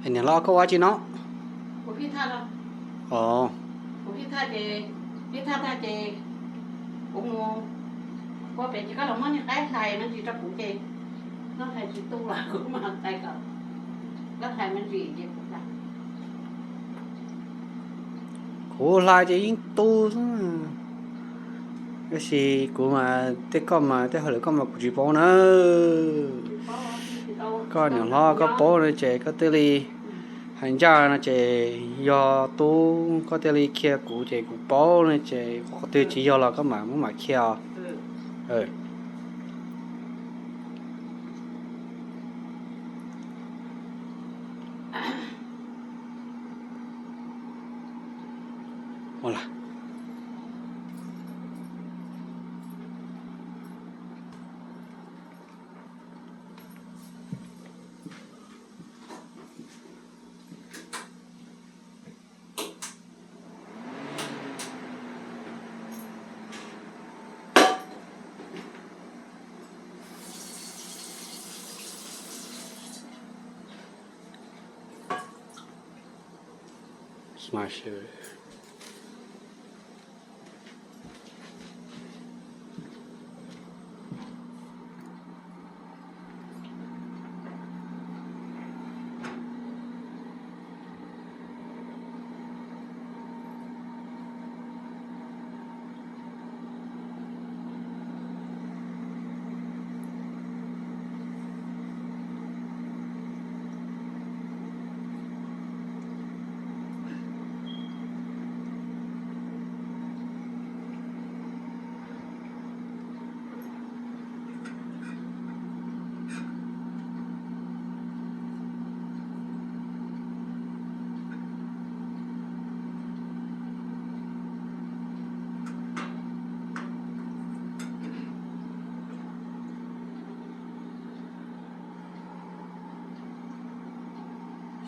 Niam hlob, koj ua dab tsi no? Kuv pib thaj, kuv pib thaj ces, pib thaj tag ces kuv mus ua pem ces koj los muab niag qaib hlais me ntsis rau kuv ces, koj hlais tsis tu los kuv mam hlais kom, koj hlais me ntsis ces kuv hlais. Kuv hlais ces yeej tu xwb. Tab sis kuv mas tej, koj mas tej hauj lwm koj mas kuv tsis paub na. Koj niam hlob koj paub no ces koj thiaj li hais ncaj no ces yog tub koj thiaj li qhia kuv ces kuv paub no ces qhov twg tsis yog los koj mam muab mam qhia os.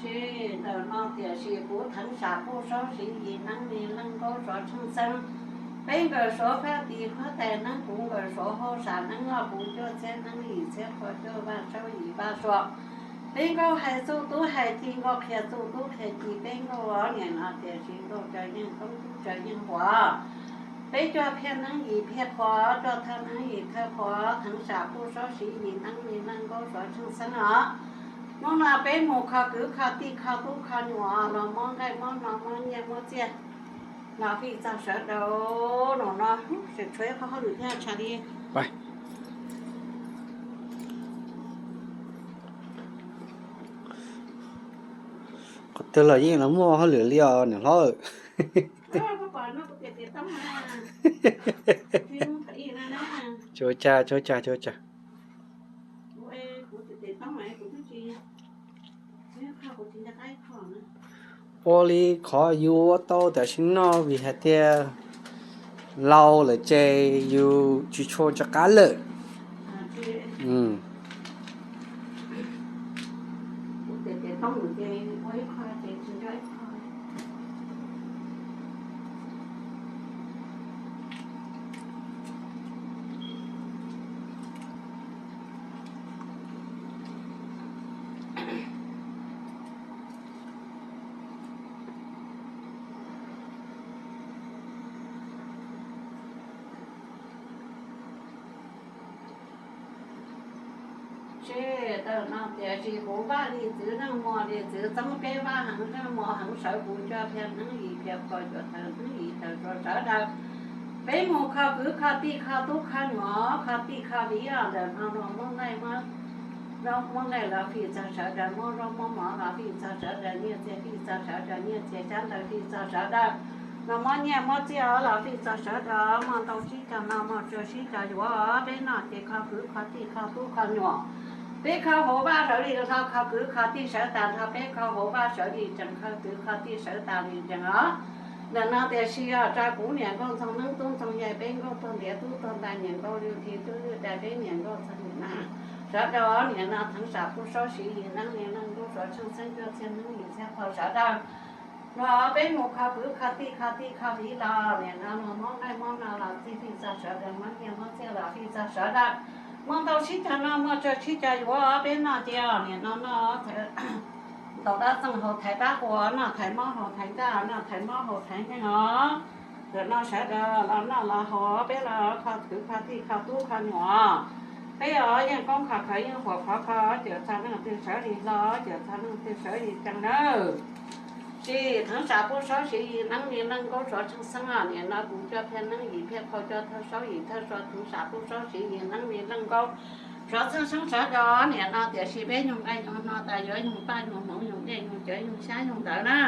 Seb ntawm no tiam sis kuv Theev Sam Kuj Saub Siv Yis Neeb Lis Leej Nkaub Suav Tsheej Xeeb, peb nkawm Suav faj tis huab tais neeb, kuv nkawm Suav hauj sam neeb loj, kuv cuaj txhiab neeb yim txhiab qhua cuaj vaj saub yim vaj sua. Peb nkauj hais txuj tub hais ci, nkauj qhia txuj tub qhia ci, peb nkauj niam no tiam sis nkauj tsaws yeej toob tub tsaws yeej huav. Peb cuaj phiaj neeb yim phiaj qhua, cuaj thawj neeb yim thawj qhua, Theev Sam Kuj Saub Siv Yis Neeb Lis Leej Nkaub Suav Tsheej Xeeb os. Hnub no peb mus kho kwv kho tij kho tub kho nyuam los muab nqaij muab no muab nyiaj muab txiaj los fij txog sawv daws. Hnub no tseem tshuav ib qho hauj lwm thiab tshaj li. Qhov twg los yeej los muaj hauj lwm li os niam hlob. Tsuav cas tsuav cas tsuav cas. Ua li qhov yus ua tau tam sim no vim hais tias laus lawm ces yus tsis tshua rov qab lawm. Seb ntawm no tiam sis kuv Vaj Lis Txwv Neej Muas Lis Txwv Txoob, peb Vaj Heev Neej Muas Heev Sawv, kuv cuaj phiaj neeb yim phiaj qhua cuaj thawj neeb yim thawj qhua sawv daws. Peb mus kho kwv kho tij kho tub kho nyuam kho tij kho viv os. Ntawm no muab nqaij, muab nqaij los fij txog sawv daws, muab zaub muab mov los fij txog sawv daws, nyiaj txiag fij txog sawv daws, nyiaj txiag xyab ntawv fij txog sawv daws. No muab nyiaj muab txiaj los fij txog sawv daws, muaj ntau sib cog noj, muaj tsawg sib cog yuav. Peb noj ces kho kwv kho tij kho tub kho nyuam. Peb kho hauv vaj sawv li hlo, kho kwv kho tij sawv tas nrho, peb kho hauv vaj sawv li tsees, kho kwv kho tij sawv tas li tsees os. Ntawm no tiam sis tsa kuv niam nkauj ntxoog neeb tub ntxoog yaig, peb nkauj tuag ntiav tub tuag ntais, niam nkauj lwj nthi tub lwj dais, peb niam nkauj txog niam na. Sawv daws niam no Theev Sam Kuj Saub Siv Yis Neeb Lis Leej Nkaub Suav Tsheej Xeeb, cuaj txhiab neeb yim txhiab qhua sawv daws. No peb mus kho kwv kho tij kho tij kho viv los niam no muab nqaij muab no los txij fij txog sawv daws, muab nyiaj muab txiaj los fij txog sawv daws. Muaj ntau sib cog noj, muaj tsawg sib cog yuav. Peb noj ces niam no noj Ntau dab txeeg haus thaiv dab qus, noj thaiv mob haus thaiv ntaj, noj thaiv mob haus thaiv nkeeg os. Ntawm no sawv daws los noj los haus, peb los kho kwv kho tij kho tub kho nyuam. Peb os yeej koob kho khawv yeej huam khov kho, cawm txog leej twg sawv li hlo, cawm txog leej twg sawv li ceev nawb. Sim theev sam pub saub siv yim neeb li leej nkaub suav txheej xeeb os. Nim no kuv coj phiaj neeb yim phiaj qhua coj thawj saub yim thawj sua theev sam pub saub siv yim neeb li leej nkaub suav txheej xeeb sawv daws. Nim no tiam sis peb yoog nqaij yoog hno tas yuav yoog paj yoog hmoov yoog dej yoog cawv yoog xyab yoog ntawv na.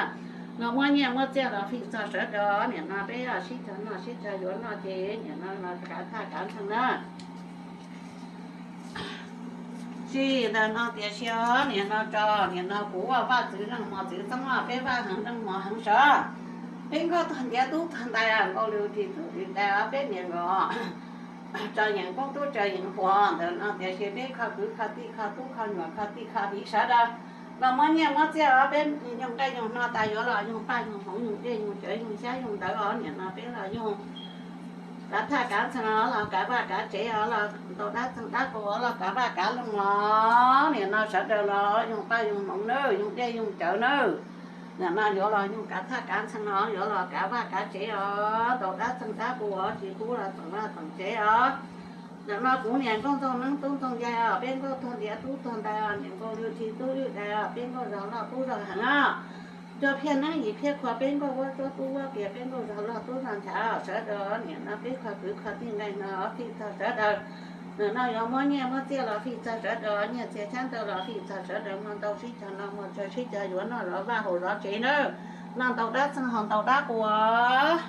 Los muab nyiaj muab txiaj los fij txog sawv daws. Nim no peb sib cog noj sib cog yuav noj ces nim no los kav thaj kav ntxheeg na. Sim ntawm no tiam sis nim no tso, nim no kuv ua vaj txwv leej mos txwv txoob, peb vaj heev leej mos heev sawv. Peb nkauj tuag ntiav tub tuag ntais, nkauj lwg ris tub ris ntais, peb niam nkauj tso yeem koob tub tso yeem huam. Ntawm no tiam sis peb kho kwv kho tij kho tub kho nyuam kho tij kho viv sawv daws los muab nyiaj muab txiaj os. Peb yoog nqaij yoog hno tas yuav los yoog paj yoog hmoov yoog dej yoog cawv yoog xyab yoog ntawv os. Nim no peb los yoog kav thaj kav ntxheeg os, los kav vaj kav tsev os, los ntau dab txeeg dab qus os, los kav vaj kav loog os. Nim no sawv daws los yoog paj yoog hmoov nawb, yoog dej yoog cawv nawb. Nim no yuav los yoog kav thaj kav ntxheeg os, yuav los kav vaj kav tsev os, ntau dab txeeg dab qus os, tsis pub los txoom vaj txoom tsev os. Nim no kuv niam nkauj ntxoog neeb tub ntxoog yaig os, peb nkauj tuag ntiav tub tuag ntais os, niam nkauj lwg ris tub lwg ntais os, peb nkauj zog loj tub zog heev os. Coj phiaj neeb yim phiaj qhua, peb nkauj vuab tsuab tub vuab kias, peb nkauj zog loj tub zog nchav os. Sawv daws nim no peb kho kwv kho tij nqaij no fij txog sawv daws. Nim no yuav muab nyiaj muab txiaj los fij txog sawv daws, nyiaj txiag xyab ntawv los fij txog sawv daws, muaj ntau sib cog noj muaj tsawg sib cog yuav noj zov vaj haus zov tsev nawb. Noj ntau dab txeeg haus ntau dab qus.